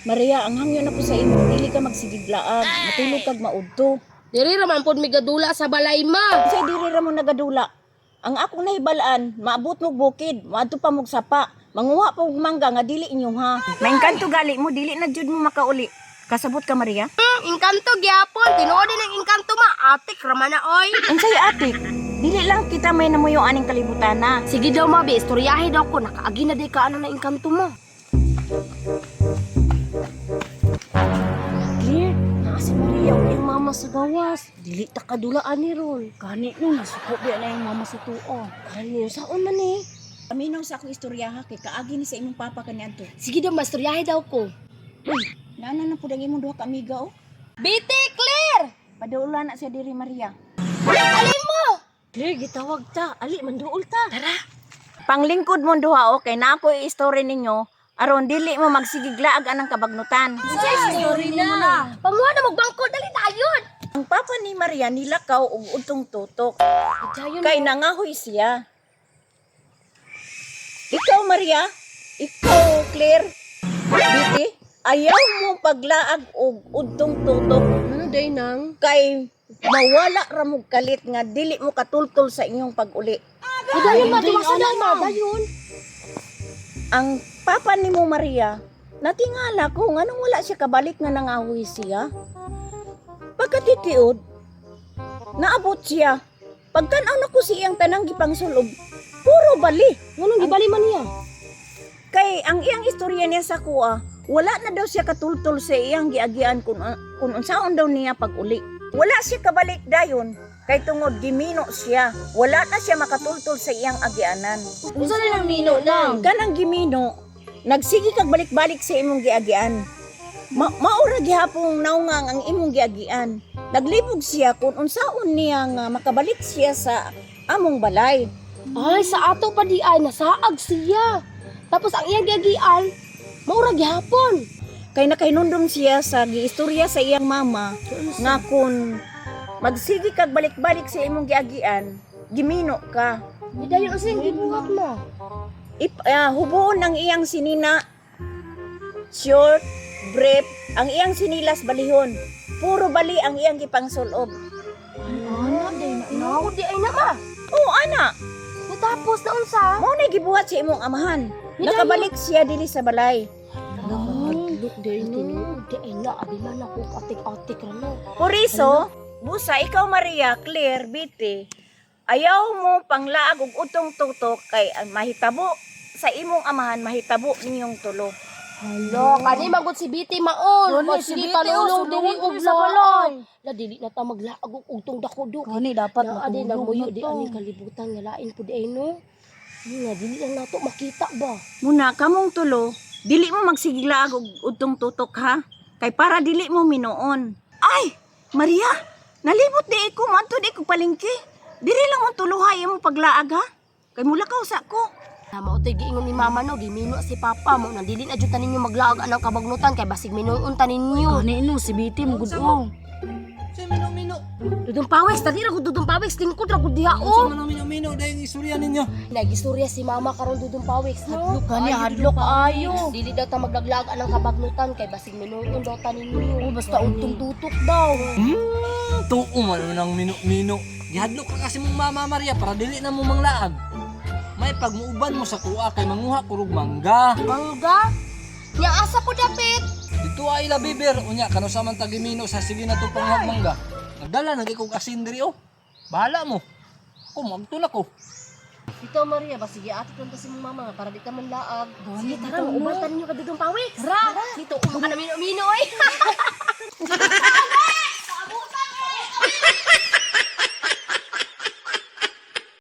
Maria, ang hangyo na ko sa imo, dili ka magsigiglaag, matulog kag maudto. Diri ra man pod mi gadula sa balay, ma. Unsay diri ra mo nagadula? Ang akong nahibalaan, maabot mo bukid, moadto pa mog sapa, manguha pa og mangga nga dili inyo ha. Maingkanto gali mo, dili na jud mo makauli. Kasabot ka, Maria? Engkanto gyapon, tinuod din ang engkanto, ma. Atik ra man na oy. Unsay atik? Dili lang kita may namuyo aning kalibutan na. Sige daw, ma, be, istoryahe daw ko nakaagi na di ka ano na engkanto mo. Clear, naa si Maria ug iyang mama sa gawas. Dili ta kadulaan ni ron. Gani no, nasuko biya na iyang mama sa tuo. Gani, saon man eh. Paminaw sa akong istorya ha, kay kaagi ni sa imong papa kaniadto. Sige daw, ma, istoryahe daw ko. Uy, naana na pud ang imong duha ka amiga oh. BT, Clear! Padula na siya diri, Maria. Alin mo? Clear, gitawag ta. Ali, manduol ta. Tara. Panglingkod mong duha okay na ako i-story ninyo aron dili mo magsigiglaag anang kabagnutan. Story na. Panguha na magbangko, dali tayon. Ang papa ni Maria nilakaw og udtong tutok Dayon. kay nangahoy siya. Ikaw, Maria, ikaw, Claire, Biti, ayaw mo paglaag og udtong tutok Ano day nang? kay mawala ra mo kalit nga dili mo katultol sa inyong pag-uli. Dayon ma, diwasa na ma, dayon. Ang papa ni mo, Maria, natingala ko nganong wala siya kabalik nga nangahoy siya. Pagkatitiod, naabot siya. Pagtan-aw na ko siyang tanang gipangsulob, puro bali. Nganong gibali man niya? Kay ang iyang istorya niya sa kuha, wala na daw siya katultol sa iyang giagian kung unsaon daw niya pag-uli. Wala siya kabalik dayon kay tungod gimino siya. Wala na siya makatultol sa iyang agianan. Unsa na lang nino nang? Kanang gimino, nagsige kag balik-balik sa imong giagian. Maura gihapong naungang ang imong giagian. Naglibog siya kung unsaon niya nga makabalik siya sa among balay. Ay, sa ato pa di ay nasaag siya. Tapos ang iyang giagian, maura gihapon. Kay nakahinumdum siya sa giistorya sa iyang mama nga kung magsige kag balik-balik sa imong giagian, gimino ka. Di dayon unsa yung gibuhat mo? Hubuon ang iyang sinina, short, brief, ang iyang sinilas balihon. Puro bali ang iyang gipangsulob. Ano day na? Tinuod di ay na ma. Oo, ana. Natapos na unsa? Mao na gibuhat sa imong amahan. Nakabalik siya dili sa balay. Nakakadlok day no. Tinuod di ay na abi man ako atik-atik ra no. Puriso, busa ikaw, Maria, Claire, Biti. Ayaw mo panglaag og utong tutok kay ang mahitabo sa imong amahan mahitabo ninyong tulo. Hala, kani magud si BT maon. Gani, Pag si sige BT, palulong oh, diri sulungon og diri sa laag. balay. La dili na ta maglaag og ugtong dako do. Gani, dapat Naa di matulog nagmuyo na di to. aning kalibutan nga lain pud ay no. Ano nga dili lang nato makita ba. Muna kamong tulo, dili mo magsiglaag og utong tutok ha. Kay para dili mo minuon. Ay, Maria, nalibot di ko moadto di ko palengke. Diri lang mo tuluhay imong paglaag ha. Kay mula ka usa ko. Na mao to'y giingon ni mama no, gimino si papa mo nang dili na jud ta ninyo maglaag anang kabagnutan kay basig minuon ta ninyo. Gani no, si Biti mo gud oh. Sa mino-mino. Dudong pawis, dali ra gud dudong pawis, lingkod ra gud diha Sa oh. mino-mino dahil istorya ninyo. Nagistorya si mama karon dudong pawis no. Gani, hadlok kaayo. Dili daw ta maglaglag anang kabagnutan kay basig minuon daw ta ninyo. Oh, basta utong tutok daw. Tuo man nang mino-mino. Gihadlok ka kasi mong mama, Maria, para dili na mo manglaag. May pagmuuban mo sa kuha kay manguha kurog mangga. Mangga? Nya asa po dapit? Dito ay ila biber unya kano sa man tagimino sa sige na to panghag mangga. Nagdala na kog asin diri oh. Bahala mo. Ako magto na ko. Dito Maria, basig atik lang ta si mong mama nga para di ta man laag. Gani, Sige, tara, bitaw, mauban no. ta ninyo ka dudong pawis. Tara. Dito, uma ka na mino-mino oy.